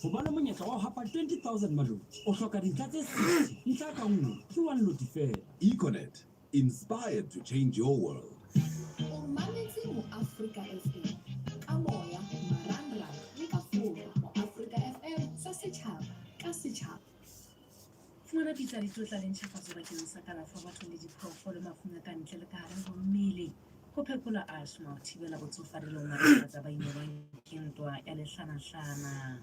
Ho ba le monyetla wa ho hapa 20,000 maloti, o hloka dintlha tse 60. Ntlha ka nngwe ke one loti feela. Econet, inspired to change your world. O mametse Moafrika FM ka moya, marangrang le ka fono. Moafrika FM sa setjhaba ka setjhaba. Fumana pitsa ditlotla le ntjhafatso bakeng sa kalafo ya batho le diphoofolo mafung a ka ntle le ka hare ho mmele, ho phekola asthma, ho thibela botsofadi le ho matlafatsa ba imelwang ke ntwa ya lehlanahlana.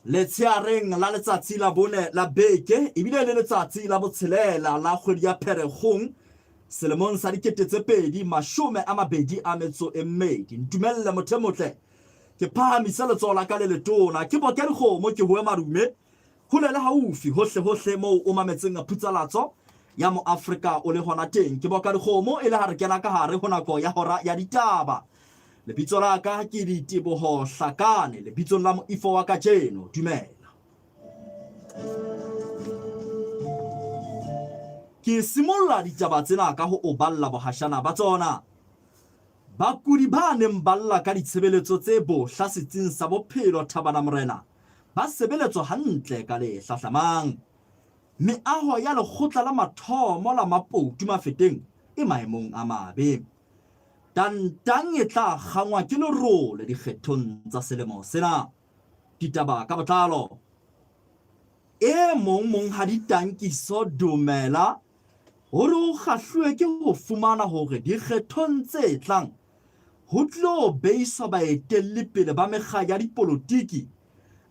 Letsheareng la letsatsi la bone la beke ebile le letsatsi la botshelela la kgwedi ya Pherekgong selemong sa 2022. Ntumelle motho e motle ke phahamise letsoho la ka le letona ke boke dikgomo ke hoe marume hole le haufi hohle hohle moo o mametseng phutsalatso ya Moafrika o le hona teng. Ke boka dikgomo e le ha re kena ka hare ho nako ya hora ya ditaba. Lebitso la ka ke Diteboho Hlakane, lebitsong la moifo wa kajeno. Dumela. Ke simolla ditaba tsena ka ho o balla bohashana ba tsona. Bakudi ba neng ba lla ka ditshebeletso tse bohla setsing sa bophelo Thabana Morena ba sebeletswa hantle ka le hlahlamang. Meaho ya lekgotla la mathomo la Mapoutu Mafeteng e maemong a mabe. Tantang e tla kgangwa ke lerole dikgethong tsa selemo sena. Ditaba ka botlalo. E mong Monghadi Tankiso Dumela o re o kgahluwe ke ho fumana hore dikgethong tse tlang ho tlo beiswa baetelli pele ba mekga ya dipolotiki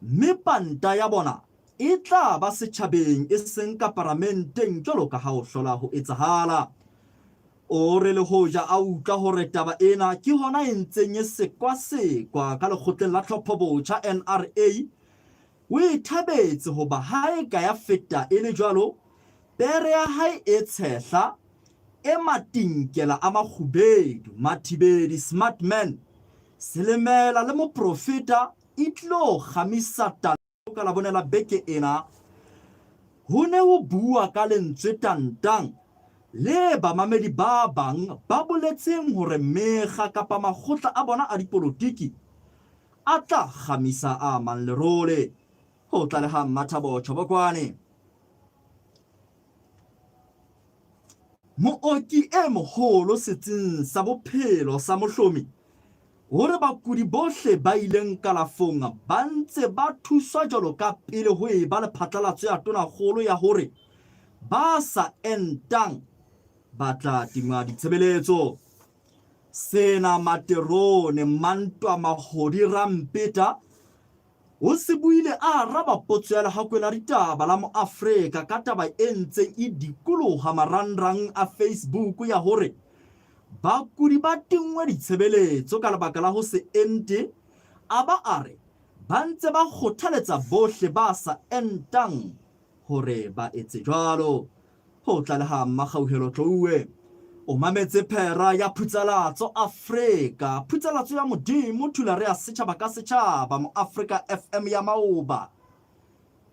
mme panta ya bona e tla ba setjhabeng e seng ka paramenteng jwalo ka ha ho hlola ho etsahala. O re le hoja a utlwa hore taba ena ke hona e ntseng e sekwasekwa ka lekgotleng la tlhophobotjha, NRA, o e thabetse hoba ha e ka ya feta e le jwalo, pere ya hae e tshehla, e matinkela a makgubedu, Mathibedi, Smartman, Selemela le Moprofeta e tlilo kgamisa taba. Ka Labone la beke ena, ho ne ho bua ka lentswe tantang le bamamedi ba bang ba boletseng hore mekga kapa makgotla a bona a dipolotiki a tla kgamisa a mang lerole, ho tlaleha Mmathabo Chobokwane. Mooki e moholo setsing sa bophelo sa Mohlomi o re bakudi bohle ba ileng kalafong ba ntse ba thuswa jwalo ka pele ho eba le phatlalatso ya Tonakgolo ya hore ba sa entang ba tla tingwa ditshebeletso. Sena Materone Mmantwa Mahodi Rampeta o se buile a araba potso ya Lehakwe la Ditaba la Moafrika ka taba e ntseng e dikoloha marangrang a Facebook ya hore bakudi ba tinngwe ditshebeletso ka lebaka la ho se ente, a ba a re ba ntse ba kgothaletsa bohle ba sa entang hore ba etse jwalo. Ho tlaleha Mmakgauhelo Tlouwe. O mametse phera ya Phutsalatso Afrika, Phutsalatso ya Modimo, Thulare ya setjhaba ka setjhaba, Moafrika FM ya maoba,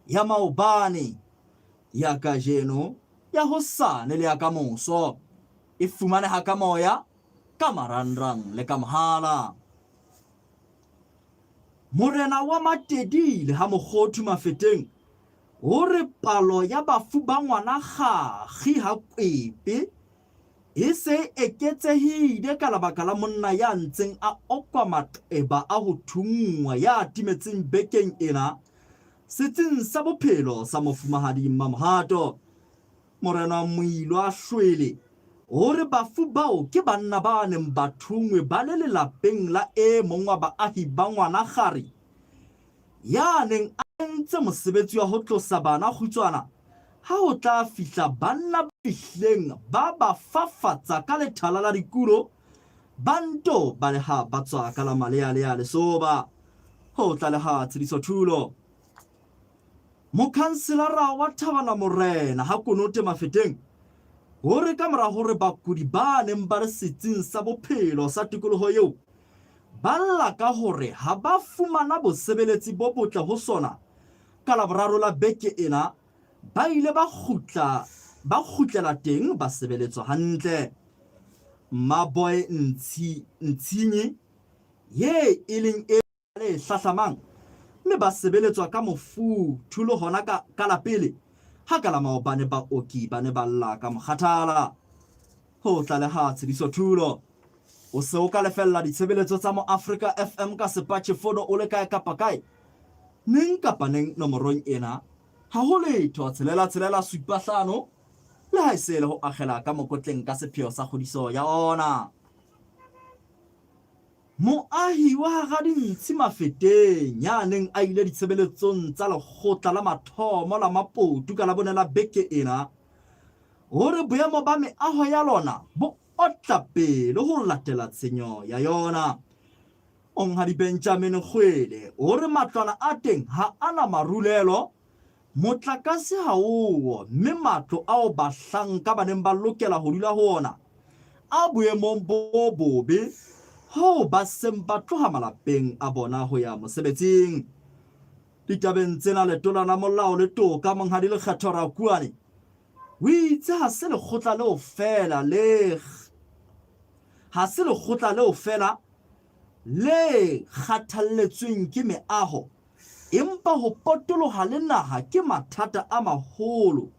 ya maobane, ya kajeno, ya hosane le ya kamoso. E fumaneha ka moya, ka marangrang le ka mohala. Morena wa Matedile ha Mokgothu Mafeteng o re palo ya bafu ba ngwana Kgakgi ha Kwepe e se e eketsehile ka lebaka la monna ya ntseng a okwa maqeba a ho thunngwa ya timetseng bekeng ena setsing sa bophelo sa Mofumahadi Mmamohato. Morena Moilwa Hlwele o re bafu bao ke banna ba neng ba thunngwe ba le lelapeng la e mong wa baahi ba Ngwanagare ya neng a entse mosebetsi wa ho tlosa bana kgutswana ha ho tla fihla banna ba fihlileng ba ba fafatsa ka lethala la dikulo ba nto baleha ba tswa ka la malealea lesoba. Ho tlaleha Tshediso Thulo. Mokhanselara wa Thabana Morena ha Konote Mafeteng o re ka mora hore bakudi ba neng ba le setsing sa bophelo sa tikoloho eo ba lla ka hore ha ba fumana bosebeletsi bo botle ho sona ka Laboraro la beke ena. ba ile ba kgutla ba kgutlela teng ba sebeletswa hantle. Mmaboy Ntshi Ntshinyi ye e leng e le hlahlamang mme ba sebeletswa ka mofuthu le hona ka ka la pele ha ka la maobane baoki ba ne ba lla ka mokgathala. Ho tlaleha Tshediso Thulo. O se o ka lefella ditshebeletso tsa Moafrika FM ka sepatjhe fono o le kae kapa kae, neng kapa neng nomorong ena, ha ho letho tshelela tshelela supa hlano, le ha e se le ho akgela ka mokotleng ka sepheo sa kgodiso ya ona. Moahi wa hara dintshi Mafeteng ya neng a ile ditshebeletsong tsa lekgotla la mathomo la Mapotu ka Labone la beke ena, o re boemo ba meaho ya lona bo otla pelo ho latela tshenyo ya yona. Monghadi Benjamin Kgwele o re matlwana a teng ha a na marulelo, motlakase ha oo mme matlo ao bahlanka ba neng ba lokela ho dula ho ona a boemong bo bobe hoo ba seng ba tloha malapeng a bona ho ya mosebetsing. Ditabeng tsena Letona la Molao le Toka Monghadi Lekgetho Rakuane O itse ha se lekgotla leo feela le ha se lekgotla leo feela le kgathalletsweng ke meaho, empa ho potoloha le naha ke mathata a maholo.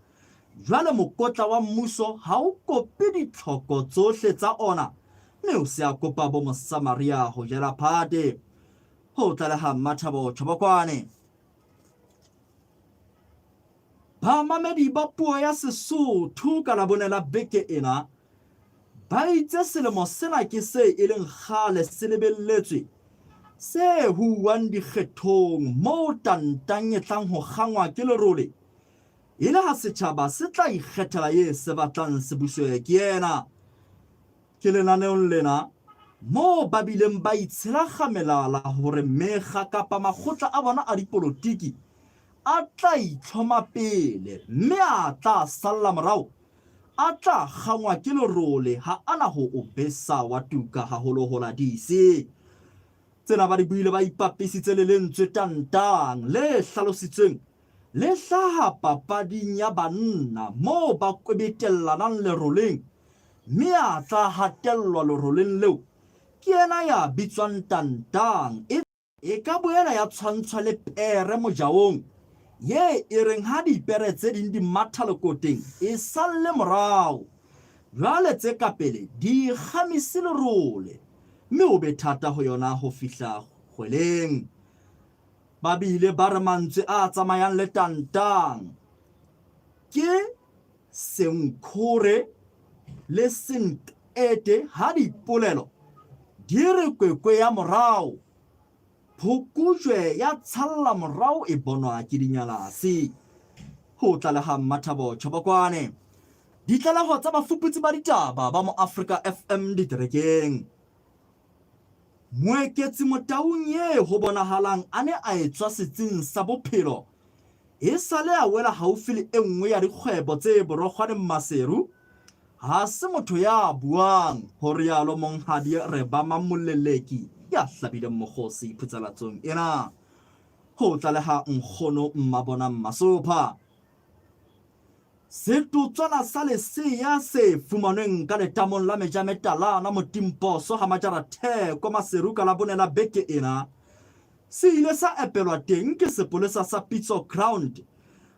Jwale mokotla wa mmuso ha o kope ditlhoko tsohle tsa ona mme o se a kopa bo Mosamaria ho jela phate. Ho tlaleha Mmathabo Chobokwane. Bamamedi ba puo ya Sesotho ka Labone la beke ena ba itse selemo sena ke se e leng kgale se lebelletswe se huwang dikgethong moo tantang e tlang ho kgangwa ke lerole e le ha setjhaba se tla ikgethela ye se batlang se buswe ke yena. Ke lenaneong lena moo ba bileng ba itshelakga melala hore mekga kapa makgotla a bona a dipolotiki a tla itlhoma pele mme a tla salla morao a tla kgangwa ke lerole ha a na ho o besa wa tuka haholo ho la DC. Tsena ba di buile ba ipapisitse le lentswe tantang le hlalositsweng le hlaha papading ya banna moo ba kwebetellanang leroleng mme ya tla hatellwa leroleng leo ke yena ya bitswang tantang. E. E ka boela ya tshwantshwa le pere mojaong, ye e reng ha dipere tse ding di matha lekoteng e salle morao, jwale tse ka pele di ikgamise lerole mme ho be thata ho yona ho fihla kgweleng. Ba bile ba re mantswe a tsamayang le tantang ke senkgore le senqete ha dipolelo di re kwekwe ya morao, phokojwe ya tshalla morao e bonwa ke dinyalase. Ho tlaleha Mmathabo Chobokwane. Ditlaleho tsa bafuputsi ba ditaba ba Moafrika FM diterekeng. Moeketsi Motaung ye ho bonahalang a ne a etswa setsing sa bophelo e sale a wela haufi le e nngwe ya dikgwebo tse borokgwaneng Maseru, ha se motho ya buang, ho rialo Monghadi Rebama Moleleki ya hlabileng mokgosi phutsalatsong ena. Ho tlaleha Nkgono Mmabonang Masopha. Setotswana sa lesea se fumanweng ka letamong la Mejametalana Motimposo ha Majara Theko Maseru ka Labone la beke ena se ile sa epelwa teng ke sepolesa sa Pitso Ground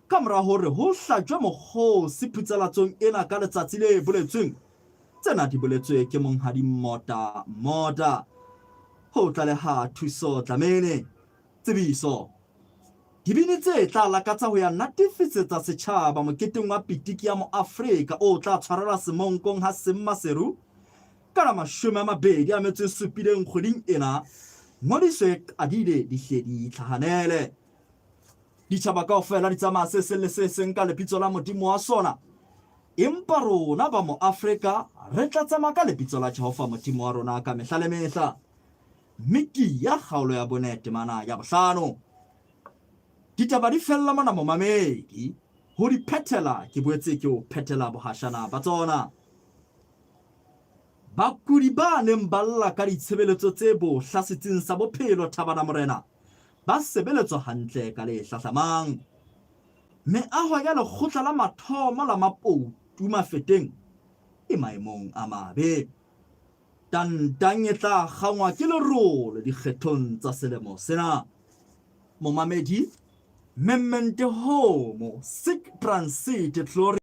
ka mora hore ho hlajwe mokgosi phutsalatsong ena ka letsatsi le boletsweng. Tsena di boletswe ke Monghadi Mmota Mmota. Ho tlaleha Thuso Dlamini. Tsebiso. Dibini tse tla lakatsa ho ya natefisetsa setjhaba moketeng wa pitiki ya Moafrika o tla tshwarelwa Semonkong ha Sem Maseru ka la 27 kgweding ena. Ngodiso e qadile di hle di itlhahanele. Ditjhaba kaofela di tsamaya se seng le se seng ka lebitso la Modimo wa sona, empa rona ba Moafrika re tla tsamaya ka lebitso la Jehova Modimo wa rona ka mehla le mehla. Mikiya kgaolo ya bone temana ya bohlano. Ditaba di fella mona momamedi, ho di phethela ke boetse ke o phethela bohashana ba tsona. Bakudi ba neng ba lla ka ditshebeletso tse bohla setsing sa bophelo Thabana Morena ba sebeletswa hantle ka le hlahlamang. Meaho ya lekgotla la mathomo la Mapoutu Mafeteng e maemong a mabe. Tantang e tla kgangwa ke lerole dikgethong tsa selemo sena. Momamedi, Memmente Homo, sic transit gloria,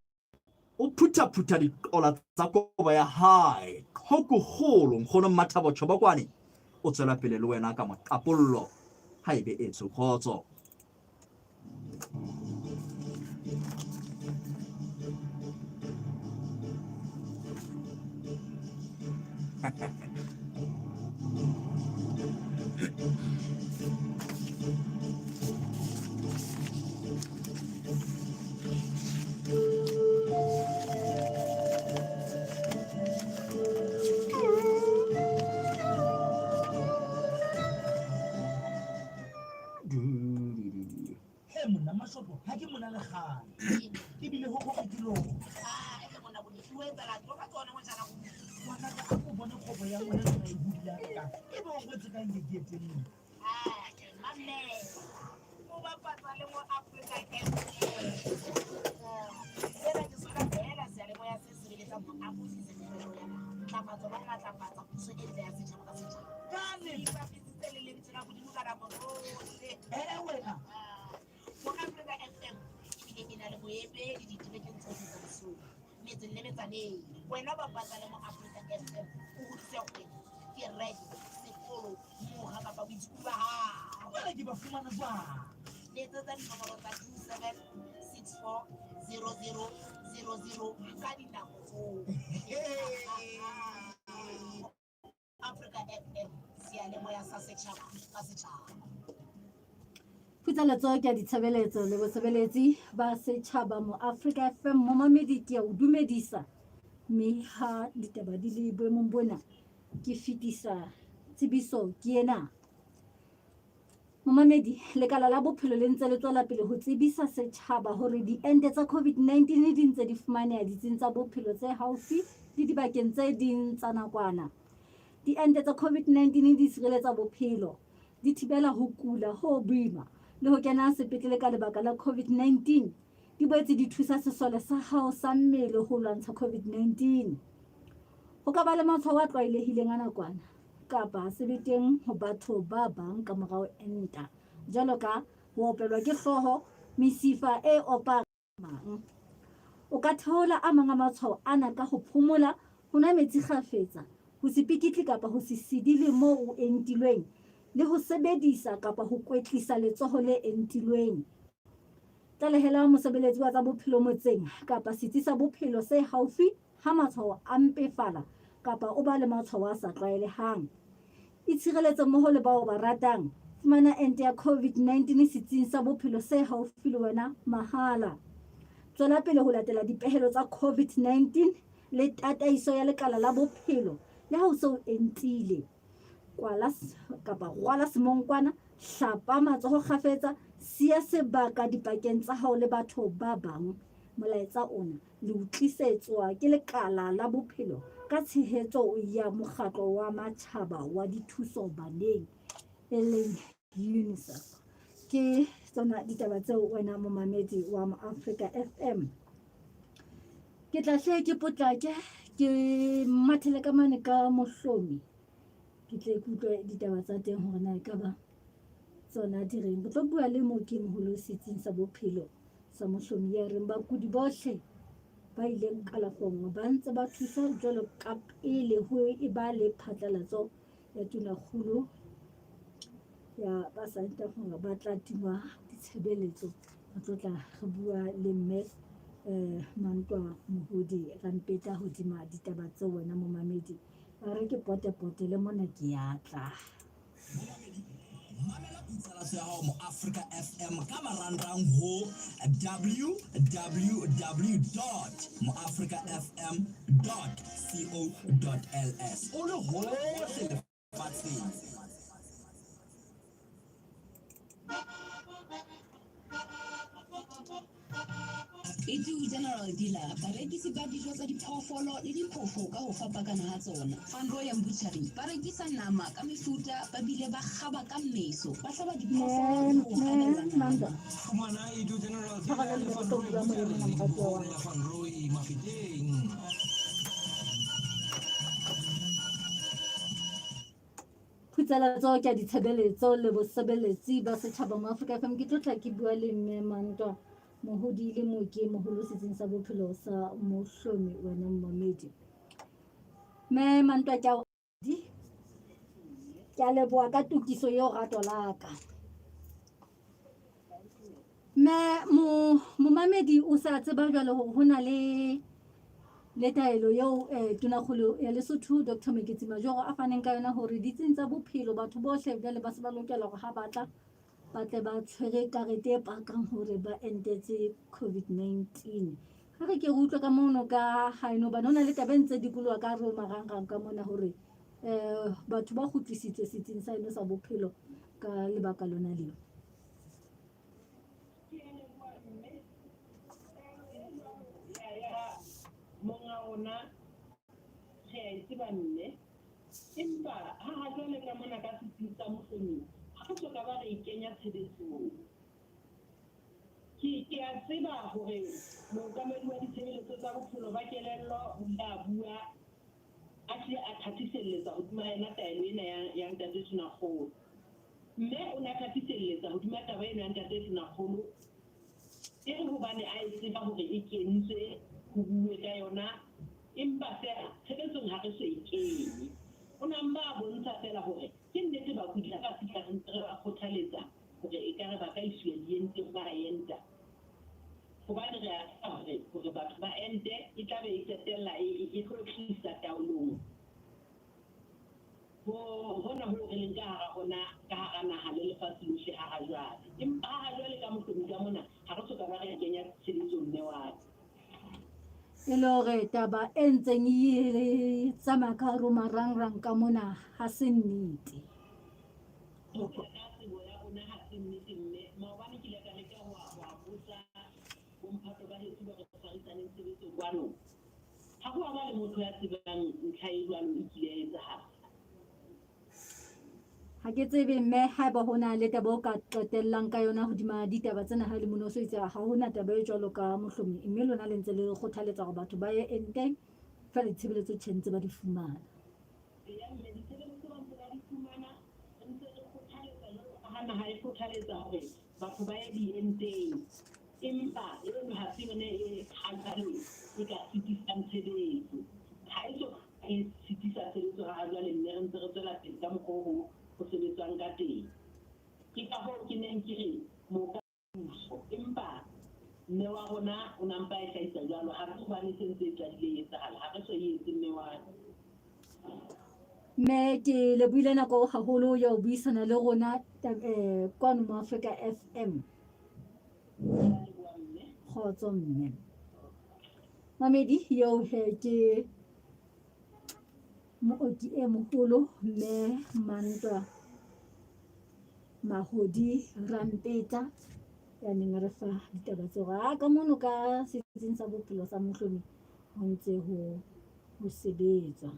o phuthaphutha diqola tsa kobo ya hae. Qhoku kgolo, Nkgono Mmathabo Chobokwane o tswela pele le wena ka moqapollo ha e be etsho kgotso. He monna mashopo ha ke mona le kgale ebile ho go ke lo ngwanaka a ko bone kgwebo ya ngwana lona e hodile ka e be o ngwetse ka nke ke etseng nna ee wena metseng le metsaneng wena bapatsa le mo Africa FM o hodise kgwebo kereke sekolo moga kapa boitshupo ba hao jwale ke ba fumana jwang letsetsa dinomoro tsa 2764 0000 ka dinako tsohle Africa FM seyalemoya sa setjhaba ka setjhaba. Phuthalatso ke ya ditshebeletso le bosebeletsi ba setjhaba mo Africa FM momamedi ke ya o dumedisa mme ha ditaba di le boemong bona ke fetisa tsebiso ke ena. Momamedi, lekala la bophelo le ntse le tswela pele ho tsebisa setjhaba hore diente tsa COVID-19 di ntse di fumaneha ditsing tsa bophelo tse haufi le dibakeng tse ding tsa nakwana. Diente tsa COVID-19 di sireletsa bophelo, di thibela ho kula ho boima le ho kena sepetlele ka lebaka la COVID-19. Di boetse di thusa sesole sa hao sa mmele ho lwantsha COVID-19. Ho ka ba le matshwao a tlwaelehileng a nakwana kapa se be teng ho batho ba bang ka mora ho enta, jwalo ka ho opelwa ke hlooho, mesifa e opang mang. O ka theola a mang a matshwao ana ka ho phomola, ho nwa metsi kgafetsa, ho se pikitle kapa ho se sidile moo o entilweng, le ho sebedisa kapa ho kwetlisa letsoho le entilweng. Tlalehela mosebeletsi wa tsa bophelo motseng kapa setsi sa bophelo se haufi ha matshwao a mpefala kapa o ba le matshwao a sa tlwaelehang. Itshireletse mmoho le bao o ba ratang. Fumana ente ya COVID-19 setsing sa bophelo se haufi le wena mahala. Tswela pele ho latela dipehelo tsa COVID-19 le tataiso ya lekala la bophelo le ha o se o entile. Kwala kapa rwala semonkwana, hlapa matsoho kgafetsa, siya sebaka dipakeng tsa hao le batho ba bang. Molaetsa ona le o tlisetswa ke Lekala la Bophelo ka tshehetso ya Mokgatlo wa Matjhaba wa Dithuso Baneng, e leng UNICEF. Ke tsona ditaba tseo wena momamedi wa Moafrika FM. Ke tla hle ke potlake ke mathele ka mane ka mohlomi ke tle ke utlwe ditaba tsa teng hore na ekaba tsona di reng. Re tlo bua le mooki moholo setsing sa bophelo sa mohlomi ya reng bakudi bohle ba ileng kalafong ba ntse ba thuswa jwalo ka pele ho e ba le phatlalatso ya tonakgolo ya ba sa ntang hore ba tla tingwa ditshebeletso. Re tlo tla re bua le mme um Mantwa Mohodi Rampeta hodima ditaba tseo wena momamedi. Ba re ke potepote le mona ke ya tla. Mamela putsalatso ya hao mo Africa FM ka marangrang ho www.moafricafm.co.ls o le hohle lefatsheng. Itu General Dealer, barekisi ba dijo tsa diphoofolo le diphofo ka ho fapakana ha tsona. Van Rooyen Butchery, ba rekisa nama ka mefuta ba bile ba kgaba ka mmeso. Ba hlaba diphoofolo le ho kgabela nama. Fumana Itu General Dealer le Van Rooyen Butchery ledibohong la Van Rooy Mafeteng. Phutsalatso ke ya ditshebeletso le bosebeletsi ba setjhaba mo Afrika FM. Ke tlotla ke bua le mme Mantwa Mohodi le mooki e moholo setsing sa bophelo sa Mohlomi wena mmamedi. Mme Mantwa ke a di ke a leboha ka tokiso eo rato la ka. Mme mo momamedi o sa tseba jwale hore ho na le le taelo eo eh, tonakgolo ya Lesotho Dr Meketsi Majoro a faneng ka yona hore ditsing tsa bophelo batho bohle jwale ba se ba lokela hore ha batla ba tle ba tshwere karete e pakang hore ba entetse COVID-19. Ha re ke re utlwe ka mono ka haeno hobane ho na le taba e ntse dikoloha ka hare ho marangrang ka mona hore um batho ba kgutlisitswe setsing sa eno sa bophelo ka lebaka lona leo. Monga rona re a e tseba mme empa ha ha jwale ka mona ka setsing sa Mohlomi ha re soka ba re e kenya tshebetsong. Ke ke a tseba hore mookamedi wa ditshebeletso tsa bophelo ba kelello o ile a bua a hlile a thatiselletsa hodima yona taelo ena ya ya ntate Tonakgolo. Mme o ne a thatiselletsa hodima taba eno ya ntate Tonakgolo e re hobane a e tseba hore e kentswe ho buuwe ka yona empa feela tshebetsong ha re so e kenye. O na mpa a bontsha feela hore ke nnete bakudi ha ba fihla re ntse re ba kgothaletsa hore ekare ba ka isiwa dienteng ba enta. Hobane re a tseba hore hore batho ba ente e tla be e qetella e e tlo tlisa taolong ho hona hoo re leng ka hara hona ka hara naha le lefatshe lohle ha ha jwale. Empa ha ha jwale ka mohlomi ka mona ha re soka ba re kenya tshebetsong mme wa ka. E le hore taba e ntseng e tsamaya ka hare ho marangrang ka mona ha se nnete. Ho ya ka tsebo ya rona ha se nnete mme maobane ke ile ka leka ho a botsa bomphato ba heso ba re tshwarisaneng tshebetso kwano. Ha ho a ba le motho ya tsebang ntlha e jwalo e kile ya etsahala. Ha ke tsebe mme haeba ho na le taba o ka qetellang ka yona hodima ditaba tsena ha e le mona o so itse ha hona taba e jwalo ka mohlomi mme lona le ntse le kgothaletsa hore batho ba ye enteng feela ditshebeletso tjhe ntse ba di fumana. Eya mme ditshebeletso ba ntse ba di fumana, re ntse re kgothaletsa jwalo ka ha naha e kgothaletsa hore batho ba ye dienteng. Empa eno ha se yone e ha jwale e ka sitisang tshebetso. Ha e so e sitisa tshebetso ha jwale mme re ntse re tswela pele ka mokgwa oo ho sebetswang ka teng. Ke ka hoo ke neng ke re mookamedi puso. Empa mme wa rona o na mpa e hlahisa jwalo. Ha se hobane e se ntse e qadile e etsahala. Ha re so e etse mme wa ka. Mme ke lebohile nako haholo ya ho buisana le rona eh, kwano mo Afrika FM. Kgotso mme. Mamedi eo he ke mooki e moholo mme Mantwa Mahodi Rampeta ya neng a re fa ditaba tseo a ka mono ka setsing sa bophelo sa Mohlomi ho ntse ho ho sebetswa.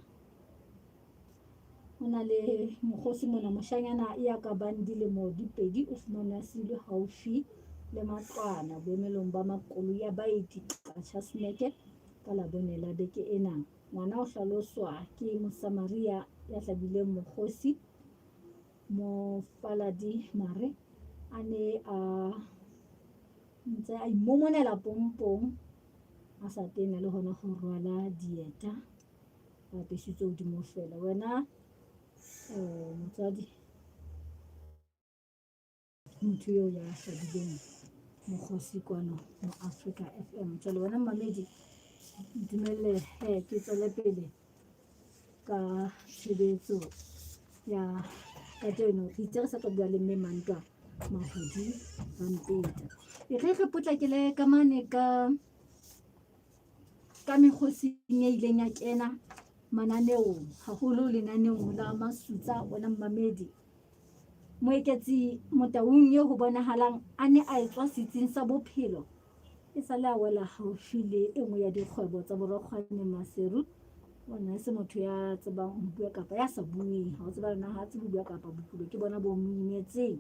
Ho na le mokgosi mona moshanyana ya ka bang dilemo di pedi o fumanwe a siilwe haufi le matlwana boemelong ba makoloi a baeti Qacha Smeke ka Labone la beke ena. Ngwana o hlaloswa ke Mosamaria ya hlabileng mokgosi Mofaladi Mare a ne a ntse a imomonela pompong a sa tena le hona ho rwala dieta a apesitswe hodimo fela. Wena um motswadi motho eo ya hlabileng mokgosi kwano mo Africa FM. Jwale wena mmamedi ntumelle he ke tswele pele ka tshebetso ya kajeno. Re itse re sa tlo bua le mme Mantwa Mahodi Rampeta. E re re potlakele ka mane ka ka mekgosing e ileng ya kena mananeong haholo lenaneong la Masutsa wena mmamedi. Moeketsi Motaung eo ho bonahalang a ne a etswa setsing sa bophelo. E sa le a wela haufi le e nngwe ya dikgwebo tsa borokgwane Maseru. O ne se motho ya tsebang ho bua kapa ya sa bueng. Ha o tseba lona ha tsebe ho bua kapa bokulo ke bona bo mo imetseng.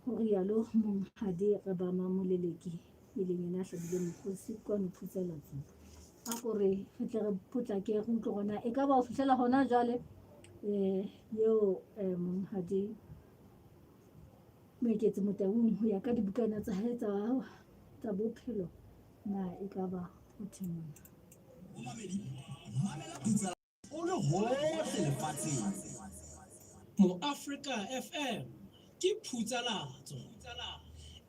Ho rialo monghadi Rebama Moleleki e leng yena a hlabileng mokgosi kwano Phutsalatso. A ko re re tle re potlake re utlwe hore na e ka ba ho fihlela hona jwale um eo um monghadi Moeketsi Motaung ho ya ka dibukana tsa hae tsa tsa bophelo na e ka ba ho thweng mona. O le hohle lefatsheng. Moafrika FM ke phutsalatso.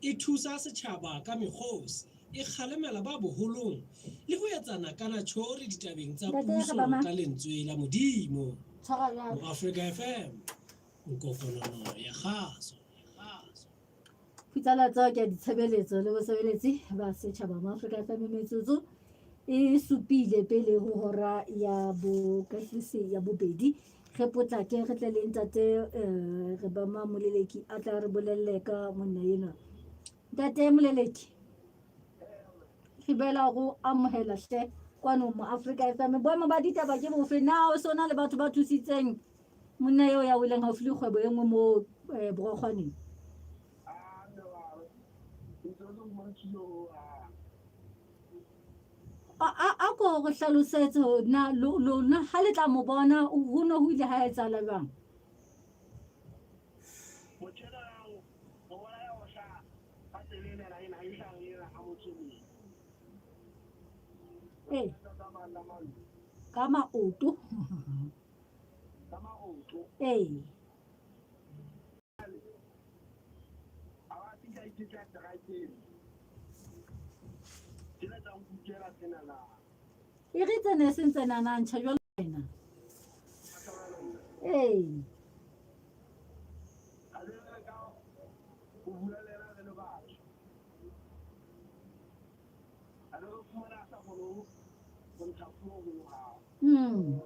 E thusa setjhaba ka mekgosi, e kgalemela ba boholong le ho etsana ka natjhori ditabeng tsa Ntate puso Rebama. ka lentswe la Modimo. Tshwara jwalo. Moafrika FM, nkokonono ya kgaso. Phutsalatso ke ya ditshebeletso le bosebeletsi ba setjhaba mo Afrika FM metsotso e supile pele ho hora ya bokasese ya bobedi re potlake re tle le ntate eh, re ba ma moleleki a tla re bolelle ka monna enwa ntate moleleki re bela go amohela hle kwano mo Afrika FM boemo ba ditaba ke bofe na o sona le batho ba thusitseng Monna eo ya weleng haufi le kgwebo e nngwe mo eh, Borokgwaneng. A ko re hlalosetse hore na lona ha le tla mo bona ho ne ho ile ha etsahala jwang? Ee, ka maoto. ka maoto. Ee. A ba fihla ithetla terakeng. Tsena tsa nkukela tsena na. E re tsena e seng tsena na ntjha jwalo wena. Ee. A le re ka ho bua le yena re le batho. A le re fumana a sa kgone ho ntsha puo ho hang. Mm.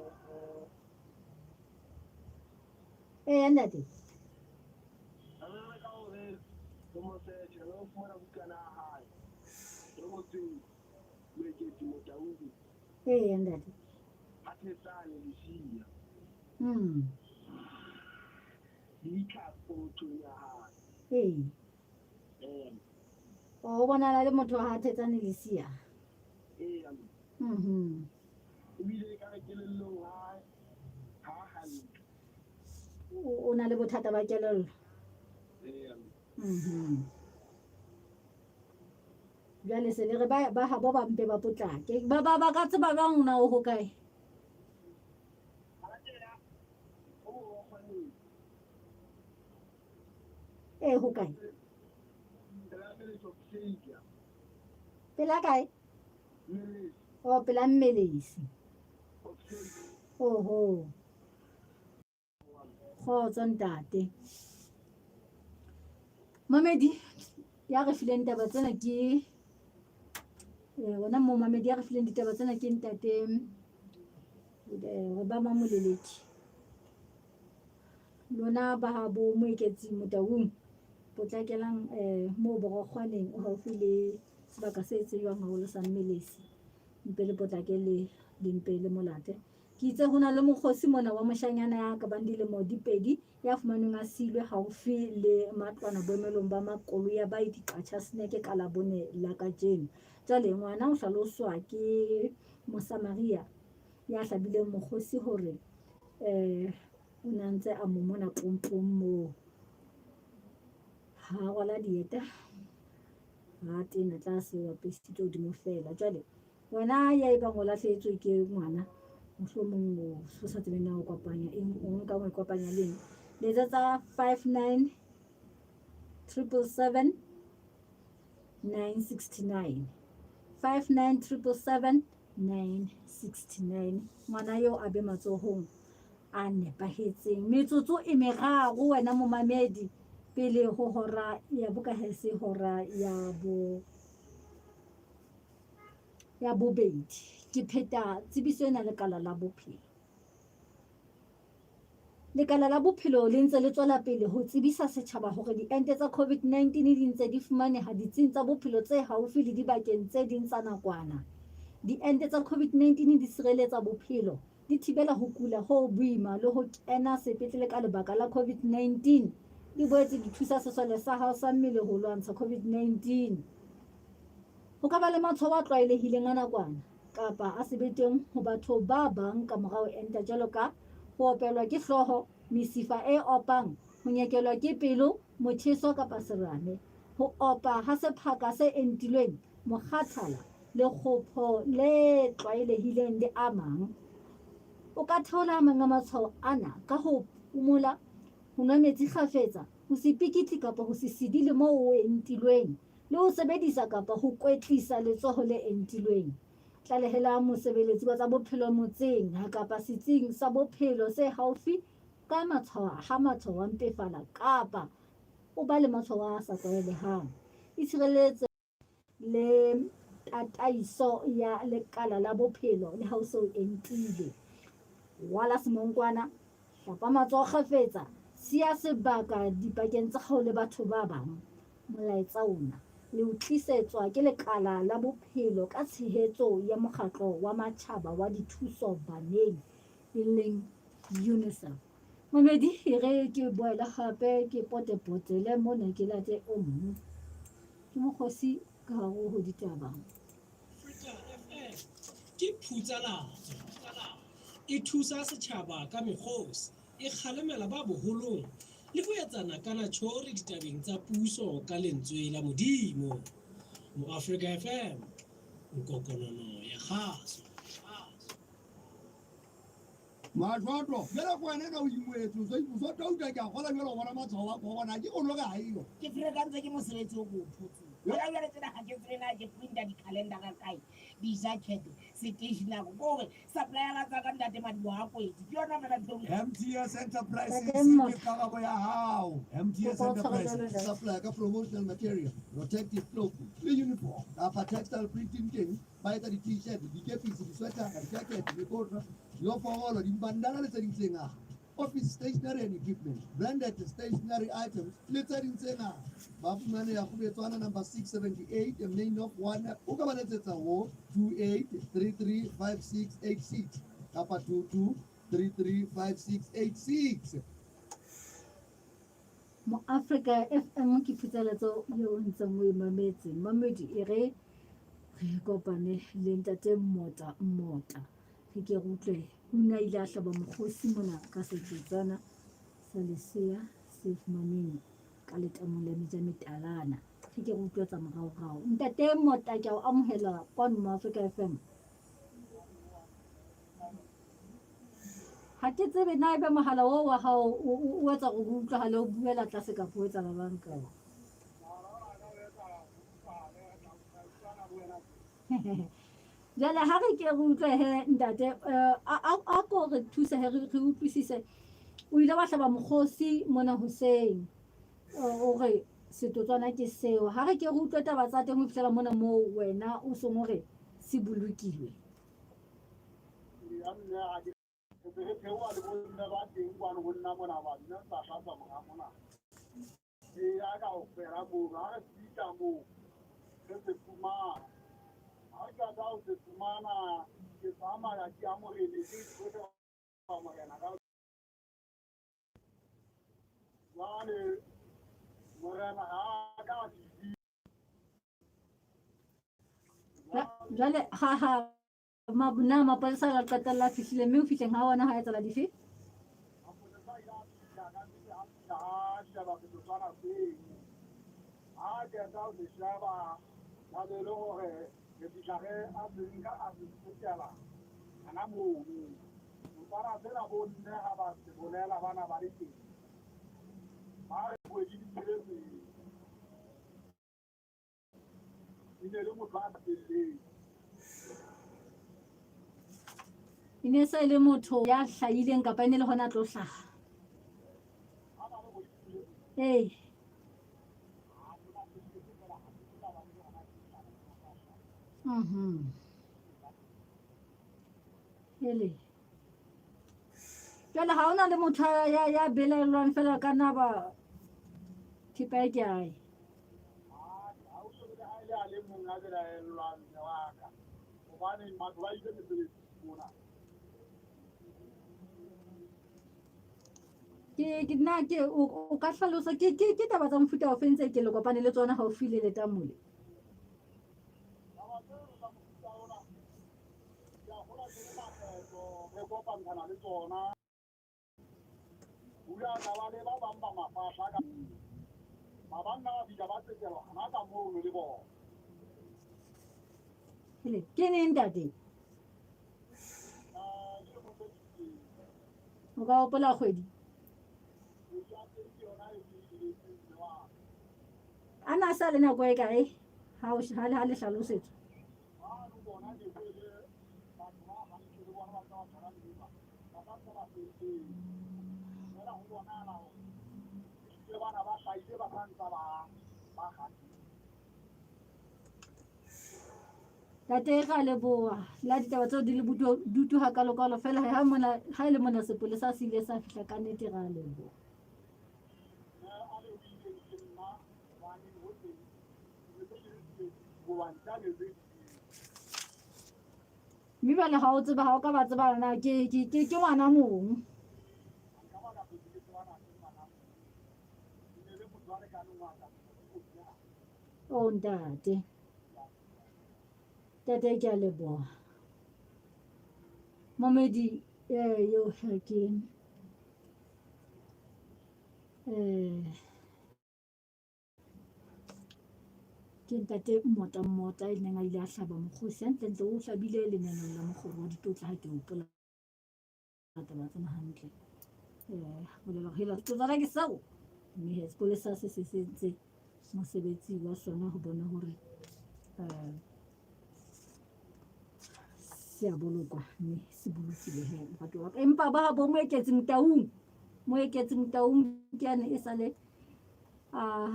Ee, ntate. Re ka hore re mo search, re lo fumana bukana ya hae. Re ngotsweng Moeketsi Motaung. Ee, ntate. A Thetsane Lesia. Leitlha pokothong ya hae. Ee. Ee. O bonala le motho ha Thetsane Lesia. Ee. Mhm. Ebile e ka re kelellong ha ha hantle. O na le bothata ba kelello. Ee. Mhm. Jwale se le re ba ba habo ba mpe ba potlake. Ba ba ba ka tseba jwang na o hokae? Ee, hokae? Pela kae? O pela mmelesi. Oho. Kgotso ntate. Mamedi ya re fileng taba tsena ke eh, ona mo mamedi ya re fileng ditaba tsena ke ntate eh, ba Mamoleleki. Lona ba ha bo Moeketsi Motaung potlakelang eh, moo Borokgwaneng o haufi le sebaka se tsejwang haholo sa Mmelesi. Mpe le potlake le le mpe le molate. Ke itse ho na le mokgosi mona wa moshanyana ya ka bang dilemo di pedi ya fumanweng a siilwe haufi le matlwana boemelong ba makoloi ya baeti Qacha Snack ka Labone la kajeno. Jwale ngwana o hlaloswa ke Mosamaria ya hlabileng mokgosi hore eh o ne a ntse a mo mona pompong moo. Ha rwala dieta ha tena tlase o apesitse hodimo feela. Jwale wena ya ebang o lahlehetswe ke ngwana mohlomong o sa tsebe na o kopanya eng o nka o e kopanya le eng letsetsa 59 777 969 59 777 969 ngwana eo a be matsohong a nepahetseng metsotso e meraro wena momamedi pele ho hora ya bokahese hora ya bo ya bobedi ke pheta tsebiso ena lekala la bophelo. Lekala la bophelo le ntse le tswela pele ho tsebisa setjhaba hore diente tsa COVID-19 di ntse di fumaneha ditsing tsa bophelo tse haufi le dibakeng tse ding tsa nakwana. Diente tsa COVID-19 di sireletsa bophelo, di thibela ho kula ho boima le ho kena sepetlele ka lebaka la COVID-19. Di boetse di thusa sesole sa hao sa mmele ho lwantsha COVID-19. Ho ka ba le matshwao a tlwaelehileng a nakwana kapa a se be teng ho batho ba bang ka mora ho enta jwalo ka ho opelwa ke hlooho, mesifa e opang, ho nyekelwa ke pelo, motjheso kapa serame, ho opa ha sephaka se entilweng, mokgathala, lekgopho le tlwaelehileng le a mang. O ka theola a mang a matshwao ana ka ho phomola, ho nwa metsi kgafetsa, ho se pikitli kapa ho se sidile moo o entilweng, le ho sebedisa kapa ho kwetlisa letsoho le entilweng. Tlalehela mosebeletsi wa tsa bophelo motseng kapa setsing sa bophelo se haufi ka matshwao ha matshwao a mpefala kapa o ba le matshwao a sa tlwaelehang. Itshireletse le tataiso ya lekala la bophelo le ha o se o entile. Rwala semonkwana, hlapa matsoho kgafetsa, siya sebaka dipakeng tsa hao le batho ba bang. Molaetsa ona le o tlisetswa ke Lekala la Bophelo ka tshehetso ya Mokgatlo wa Matjhaba wa Dithuso Baneng, e leng UNICEF. Mamedi, e re ke boele hape ke potepotele mona ke late o mong. Ke mokgosi ka hare ho ditaba. Afrika FM ke phutsalatso. E thusa setjhaba ka mekgosi. e kgalemela ba boholong le ho etsana ka natjhori ditabeng tsa puso ka lentswe la Modimo. Moafrika FM, nkokonono ya kgaso. Majwato, jwale ko wena na o ingwetse, o so touta ke a kgola jwale o bona matshwao a corona, ke o no re ha eyo. Ke ferekantswe ke mosebetsi o ke o thotseng. Jwale jwale tsena ha ke tsebe na ke printa di-calendar kae, di-jacket, stationery, ke hore Supplier tsa ka ntate Madibo ha kwetse. Ke yona fela ntho. MTS Enterprises Ntate Mmotla. ke karabo ya hao. MTS Kopa o tshware Enterprises jwalo, ntate. supply ka promotional material, protective clothing le uniform kapa textile printing teng ba etsa di-t-shirt, dikepisi, diswetara, di-jacket, mekotla, dioforolo, dimbandana le tse ding tse ngata. Office stationery and equipment, branded stationery items le tse ding tse ngata. Ba fumaneha Kgubetswana number 678 Main of 1. O ka ba letsetsa ho 28335686 kapa 22335686. Moafrika FM ke phutsaletso eo o ntseng o e mametse. Mamedi e re re kopane le ntate Mmota Mmota. Re ke re utlwe o ne a ile a hlaba mokgosi mona ka setsetsana sa lesea se fumaneng ka letamong la meja metalana. Re ke re utlwe tsa moraorao. Ntate Mota ke a o amohela kwano mo Africa FM. Ha ke tsebe na ebe mohala oo wa hao o etsa gore o utlwagale o buela tlase kapa o etsa ba bang ka. Jwale ha re ke re utlwe he ntate eh, a ko re thuse he re utlwisise. O ile wa hlaba mokgosi mona hoseng eh, o re setotswana ke seo. Ha re ke re utlwe taba tsa teng ho fihlela mona moo wena o seng o re se bolokilwe. Re se re theoha le bomme ba teng kwano ho nna mona ba mme ba hlatswa mora mona. E ya ka ho fela mono ha re fihla moo re se fumana. Ha re qeta ho se fumana ke tsamaya ke ya moreneng ke tlo sheba morena ka jwale morena ha a ka a fihlile. Jwale ha ha Na mapolesa a la qetella a fihlile mme ho fihleng ha ona ha etsahala dife? Mapolesa a ile a fihla ka pele a fihla a sheba setotswana seno. Ha a qeta ho se sheba ya be e le hore re fihla re a se nka a se fetela hana mono. Setotswana sena bo mme ha ba se bolela bana ba le teng ba re kgwedi di tsheletseng. E ne le motho a telleng. E ne se le motho ya hlahileng kapa e ne le hona a tlo hlaha? Ee. Mhm. Ele. Jwale ha hona le motho ya ya belaellwang fela ka na ba thepa e ke ae. Ke ke na ke o ka hlalosa ke ke ke taba tsa mofuta ofe ntse ke le kopane le tsona haufi le letamole? Re kopantshana le tsona pula tla ba le ba bang ba mafahla ka ba banna ba fihla ba tsetelwa hona ka mono le bona. Ke neng ntate? O ka hopola kgwedi? A na sa le nako e kae ha o ha le hlalosetswa? Tate ra leboha la ditaba tseo di le bodutu hakalokalo fela ha mona ha e le mona sepolesa se ile sa fihla ka nnete ra leboha. Mme jwale ha o tseba ha o ka ba tseba na ke ke ke ke ngwana mong. Oh ntate. Ntate ke a leboha. Momedi eh yo ke eh Ke ntate Mmota Mmota e neng a ile a hlaba mokgosi hantlentle o hlabile lenaneng la mokgoro wa ditlotla ha ke hopola taba tsena hantle. Bolela hore hela tsona ke seo mme he sepolesa se se se entse mosebetsi wa sona ho bona hore se a bolokwa mme se bolokile he moratuwa wa ka. Empa ba bo Moeketsi Motaung, Moeketsi Motaung ke yane e sale a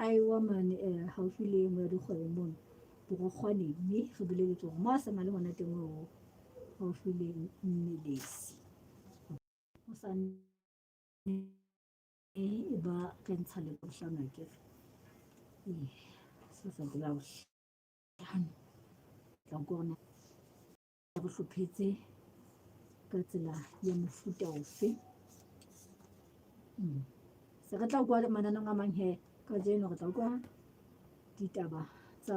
ewa mane haufi le e nngwe ya dikgwebo mono Borokgwaneng, mme re boleletswe hore mo a seng a le hona teng o haufi le Mmelesi. O sa e ba re ntsha le bohlano akere. Ee, se sa ke la bohlano. Tla utlwa hore na re hlophetse ka tsela ya mofuta ofe. Se re tla utlwa mananeong a mang he kajeno re tla utlwa ditaba tsa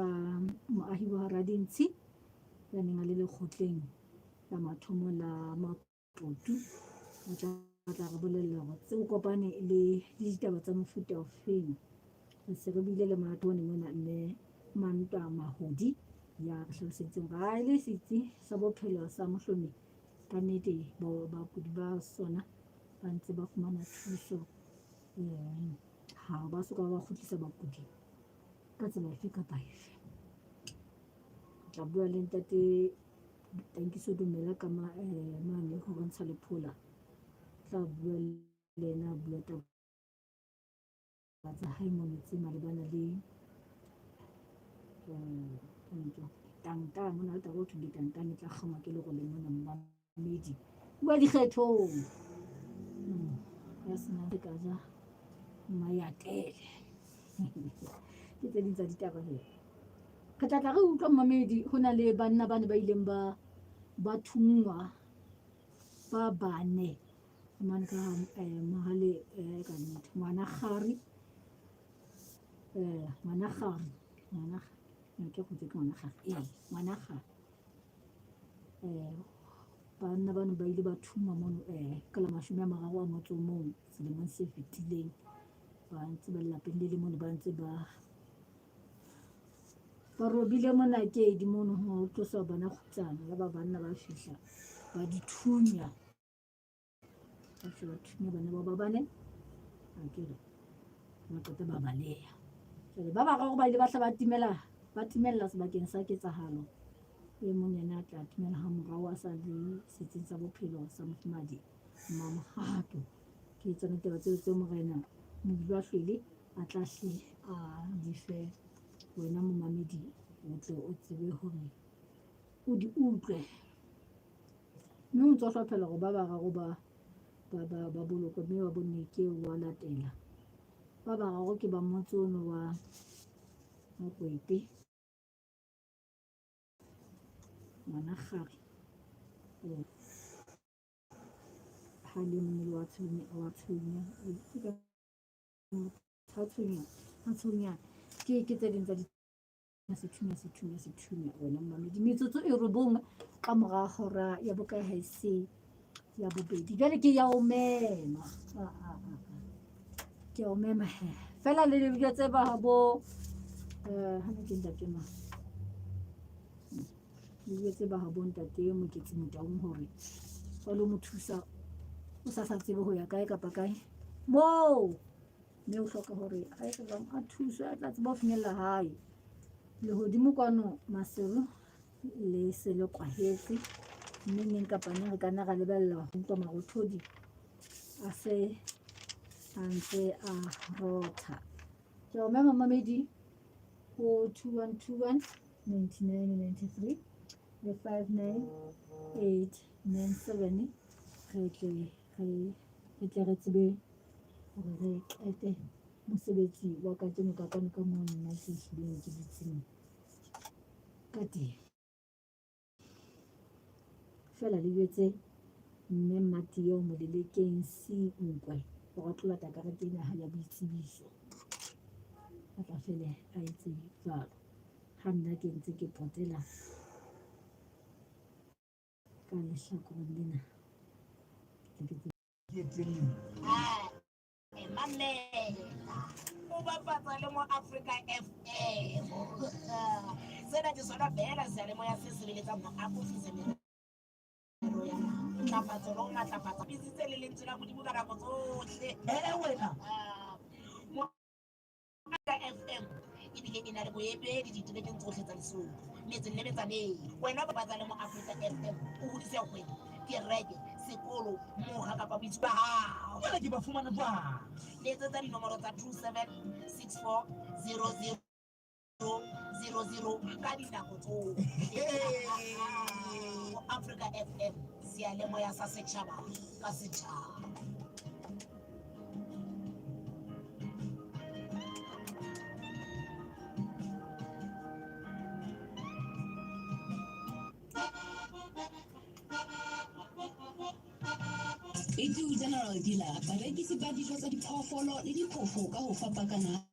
moahi wa Radintshi ya neng a le lekgotleng la mathomo la Maputu. O tla re bolella hore tse o kopane le ditaba tsa mofuta ofeng. Re se re buile le Maratone mona mme Mantwa Mahodi ya re hlaloseditseng hore ha e le setsi sa bophelo sa Mohlomi ka nnete bakudi ba sona ba ntse ba fumana thuso ha ba soka ba kgutlisa bakudi ka tsela efe kapa efe. Re tla bua le ntate Tankiso Dumela ka mane ho bontsha lephola. Tla bua le yena a bua taba tsa hae mono tse malebana le tangtang. Ho na le taba ho thweng ke tangtang e tla kgangwa ke lerole mona mmamedi. Bua dikgethong. Ya senang re ka ja mmayatele. Ke tse ding tsa ditaba he. Re tla tla re utlwa mmamedi ho na le banna ba ne ba ileng ba ba thunngwa ba bane mane ka mohale ka nnete ngwana gare ngwana gare ngwana ke go ke ngwana gare ee ngwana gare banna bano ba ile ba thuma mono ka la 31 selemong se fetileng ba ntse ba lelapeng le le mono ba ntse ba ba robile monakedi mono ho tlosa bana kgutsana ya ba banna ba fihla ba di thunya ba fihla ba thunya bana ba ba bane a kere ba qeta ba baleha jwale ba bararo ba ile ba hla ba timela ba timella sebakeng sa ketsahalo e mong yena a tla timela ha morao a sa le setsing sa bophelo sa mofumadi Mamohato ke tsona taba tseo tse morena Mobilwahlwele a tla hle a di fe wena momamedi o tle o tsebe hore o di utlwe. Mme o ntse o hlophela hore ba bararo ba ba ba ba bolokwe mme wa bone ke wa latela. Ba bararo ke ba motse ono wa wa Kwete. Ngwana Kgari. Ha le mong le wa Tshonya wa Tshonya ha Tshonya ha Tshonya ke ke tse ding tsa di sethunya sethunya sethunya wena mmamedi metsotso e robong ka mora hora ya bokae ha e se ya bobedi jwale ke ya o mema ah, ah, ah, ke ya o mema he fela le le tse ba bo eh ha ne ke ntate ma le jwetse ba habo ntate Moketsi Motaung hore ba lo mo thusa o sa sa tsebe ho ya kae kapa kae moo mme o hloka hore a etse jwang a thuswe a tla tseba ho finyella hae lehodimo kwano maseru le se le kwahetse mme neng kapa neng re ka nna ra lebella ho utlwa marothodi a se a ntse a rotha ke o mema mamedi ho 2121 9993 le 59897 re tle re re tle re tsebe hore re qete mosebetsi wa kajeno ka kwano ka moo nna ke hlileng ke dutseng ka teng. Feela le jwetse mme Mmatio Molelekeng C Nkwe hore a tlo lata karete ena ya boitsebiso. A tla fele a etse jwalo. Ha nna ke ntse ke potela ka lehlakoreng lena. Ke Mamela, o bapatsa le mo Africa FM. Sena ke sona feela seyalemoya se sebeletsang ho akofisa merero ya ntlafatso le ho matlafatsa bisitse le lentswe la Modimo ka nako tsohle. Ee wena. Ah, mo Africa FM ebile e na le boemedi diterekeng tsohle tsa Lesotho, metseng le metsaneng. Wena bapatsa le mo Africa FM, o hodise kgwebo, kereke, sekolo, mokga kapa boitshwaro ba hao. Jwale ke ba fumana jwang? Letsetsa dinomoro tsa 276400 00 ka dinako tsohle. Mo Africa FM, seyalemoya sa setjhaba ka setjhaba. Itu General Dealer, barekisi ba dijo tsa diphoofolo le diphofo ka ho fapakana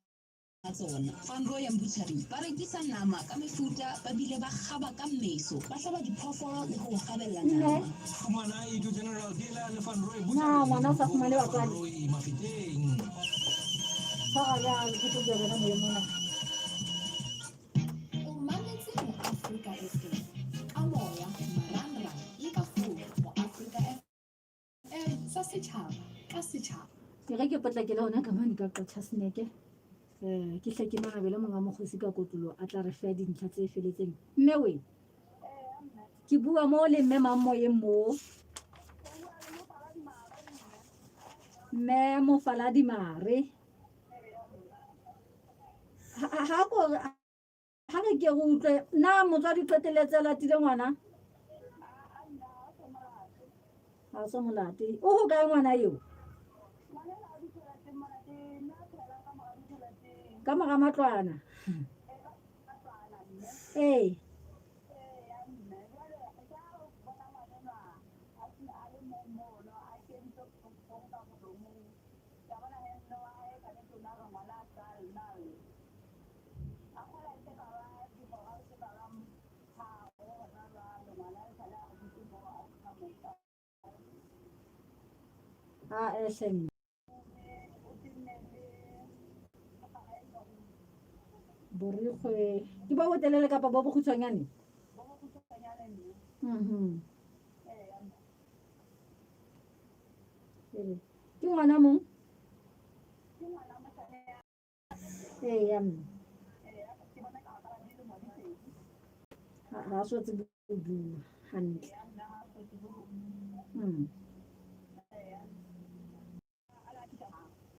ha tsona. Van Rooyen Butchery, ba rekisa nama ka mefuta ba bile ba kgaba ka mmeso, ba hlaba diphoofolo le ho o kgabella nama. Fumana Itu General Dealer le Van Rooyen Na Butchery ngwana o sa fumane Van batswadi? Rooyen Mafeteng. Tshwara jwang ke tlo bua le wena moyeng mona. O mametse mo Afrika FM ka moya, marangrang le ka founu mo Afrika FM sa setjhaba ka setjhaba. Ke re ke potlakele hona ka mane ka Qacha Snack. Eh, ke hle ke marabele monga mokgosi ka kotlolo a tla re fa dintlha tse feletseng. Mme we. Ke bua mo le mme mang moyeng mo. Mme Mofaladi Mare. Ha ha ko Ha re ke re utlwe, na motswadi o qetelletse a latile ngwana? Ha so molate. O ho kae ngwana eo? Ka mora matlwana. Ee. A hle Borikgwe ke bo botelele kapa bo bokgutshwanyane? Mhm. Ke ngwana mong? Eya mme. Ha so tsebe ho bua hantle.